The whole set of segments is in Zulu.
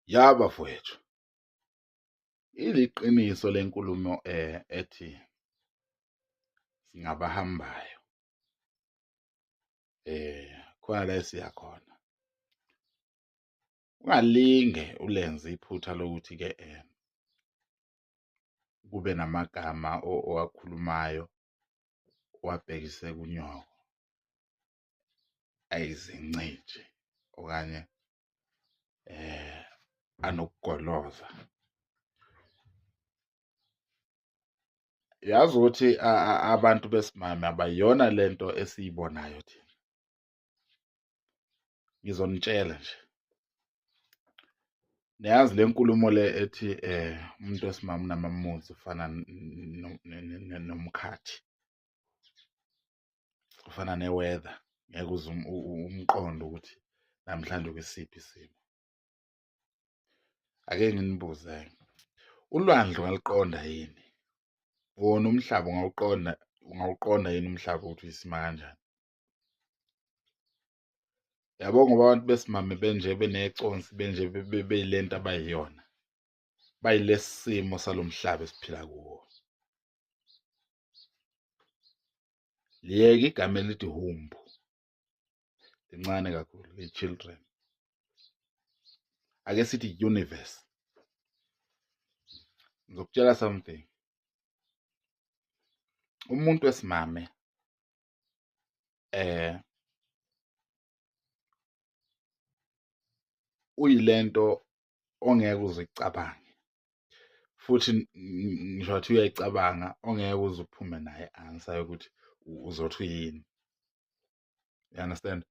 Ya bafowethu, iliqiniso lenkulumo ethi singabahambayo khona la esiya khona. Ungalinge ulenze iphutha lokuthi-ke kube namagama owakhulumayo uwabhekise kunyoko ayizinceji okanye anokugoloza. Yazi ukuthi abantu besimame abayona lento esiyibonayo thina. Ngizonitshela nje. Niyazi le nkulumo le ethi umuntu wesimame unamamuzi ufana nomkhathi. Ufana ne-weather, ngeke uze umqondo ukuthi namhlanje ukwisiphi isimo. Ake nginibuze, ulwandle ungaluqonda yini? Wona umhlaba ungawuqonda, ungawuqonda yini umhlaba ukuthi uyisima kanjani? Yabo ngoba abantu besimame benje beneconsi benje beyilento abayiyona, bayilesi simo salomhlaba esiphila kuwo. Liyeke igama elithi humbu, lincane kakhulu, i-children. Ake sithi universe. Ngizokutshela something. Umuntu wesimame uyilento ongeke uze uyicabange futhi ngisho ngathi uyayicabanga ongeke uze uphume naye answer yokuthi uzothi uyini. You understand?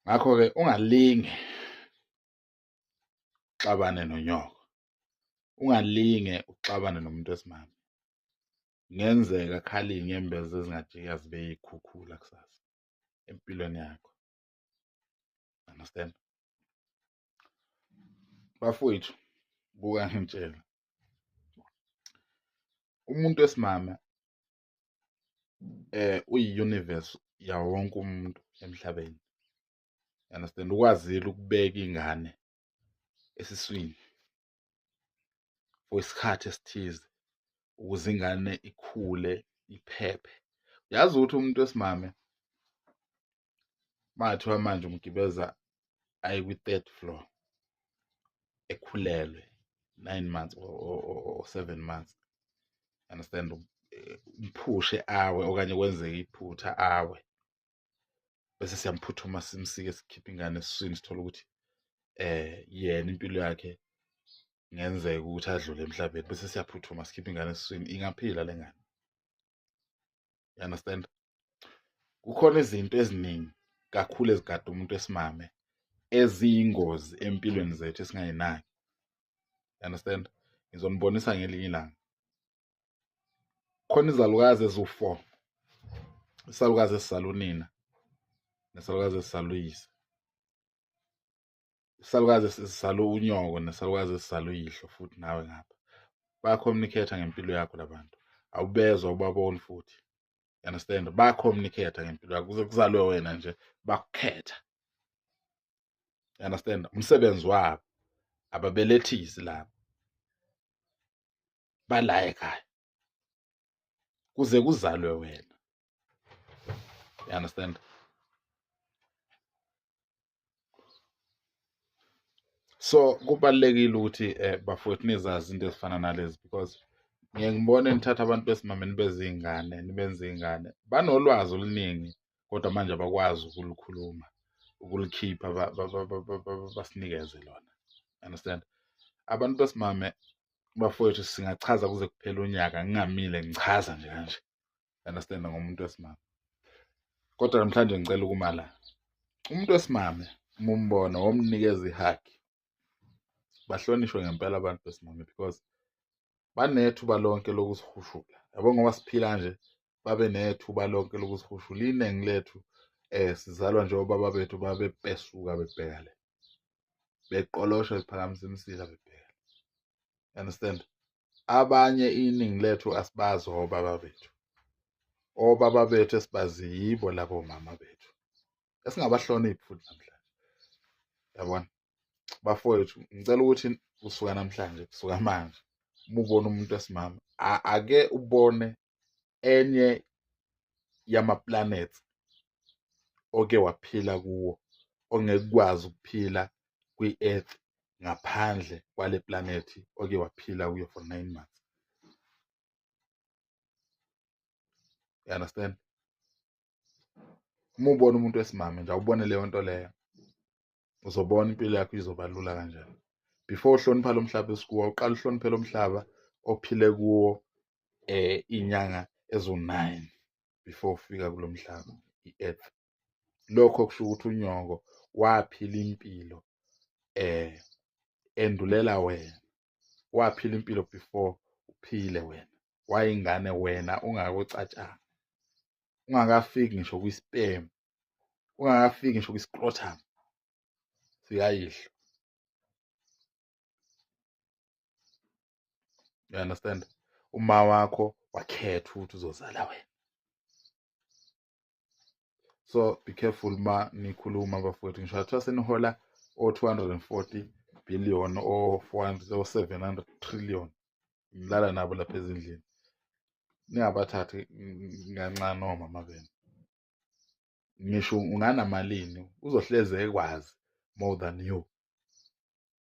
Ngakho-ke ungalinge uxabane nonyoko, ungalinge uxabane nomuntu wesimame. Kungenzeka khale iy'nyembezi ezingajika zibe yiy'khukhula kusasa empilweni yakho. Understand? Bafowethu, buka ngitshela, umuntu wesimame uyi-universe yawo wonke umuntu emhlabeni. You understand? Ukwazile ukubeka ingane esiswini for isikhathi esithize ukuze ingane ikhule iphephe. Uyazi ukuthi umuntu wesimame mathiwa manje umgibeza aye kwi-third floor ekhulelwe 9 months or 7 months, understand, umphushe awe okanye kwenzeke iphutha awe, bese siyamphuthuma simsike sikhiphe ingane esiswini, sithole ukuthi yena impilo yakhe ngenzeka ukuthi adlule emhlabeni, bese siyaphuthuma sikhiphe ingane esiswini, ingaphila le ngane. You understand? Kukhona izinto eziningi kakhulu ezigada umuntu wesimame eziyingozi empilweni zethu esingayinaki. You understand? Ngizonibonisa ngelinye ilanga. Khona izalukazi eziwu-4, isalukazi esizala unina nesalukazi esizala uyise, isalukazi esizala unyoko nesalukazi esizala uyihlo, futhi nawe ngapha bayacommunicate ngempilo yakho labantu, awubezwa ubaboni futhi. You understand? Bayacommunicate ngempilo yakho kuze kuzalwe wena nje, bakukhetha. You understand? Umsebenzi wabo ababelethisi labo, bala ekhaya kuze kuzalwe wena. You understand? So kubalulekile ukuthi bafowethu nizazi izinto ezifana nalezi, because ngiye ngibone nithatha abantu besimame nibenze iy'ngane, nibenze iy'ngane, banolwazi oluningi kodwa manje abakwazi ukulukhuluma, ukulikhipha, basinikeze lona. Understand? Abantu besimame bafowethu singachaza kuze kuphele unyaka ngingamile ngichaza nje kanje. Understand? Ngomuntu wesimame. Kodwa namhlanje ngicela ukuma la. Umuntu wesimame uma umbona womnikeza ihug. Bahlonishwe ngempela abantu besimame because banethuba lonke lokusihushula. Yabo ngoba siphila nje babe nethuba lonke lokusihushula. Iningi lethu sizalwa nje obaba bethu babepesuka bebheka le, beqolosha bephakamisa imisila bebheka. Understand? Abanye iningi lethu asibazi obaba bethu. Obaba bethu esibazi yibo labo mama bethu esingabahloniphi futhi namhlanje. Yabona? Bafowethu, ngicela ukuthi kusuka namhlanje, kusuka manje, uma ubona umuntu wesimame, ake ubone enye yama-planets oke waphila kuwo, ongeke ukwazi ukuphila kwi-Earth ngaphandle kwale planethi oke waphila kuyo for 9 months. You understand? Uma ubona umuntu wesimame nje, awubone leyo nto leyo, uzobona impilo yakho izoba lula kanjani. Before uhlonipha lo mhlaba esikuwo, uqala uhloniphe lo mhlaba ophile kuwo inyanga ezu-9 before ufika kulo mhlaba i-Earth. Lokho kusho ukuthi unyoko waphila impilo endulela wena, waphila impilo before uphile wena, wayingane wena ungakocatshanga, ungakafiki ngisho kwi-sperm, ungakafiki ngisho kwi-scrotum sikayihlo. You understand? Uma wakho wakhetha ukuthi uzozala wena. So be careful ma nikhuluma bafowethu, ngisho kuthiwa senihola o-240 billion, o-400, o-700 trillion, nilala nabo lapha ezindlini, ningabathathi kancane omama benu. Ngisho unganamalini, uzohleze ekwazi more than you,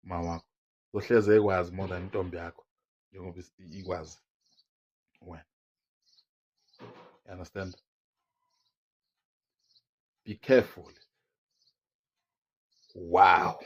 ma wakho uzohleze ekwazi more than intombi yakho njengoba ikwazi wena. You understand? Be careful. Wow.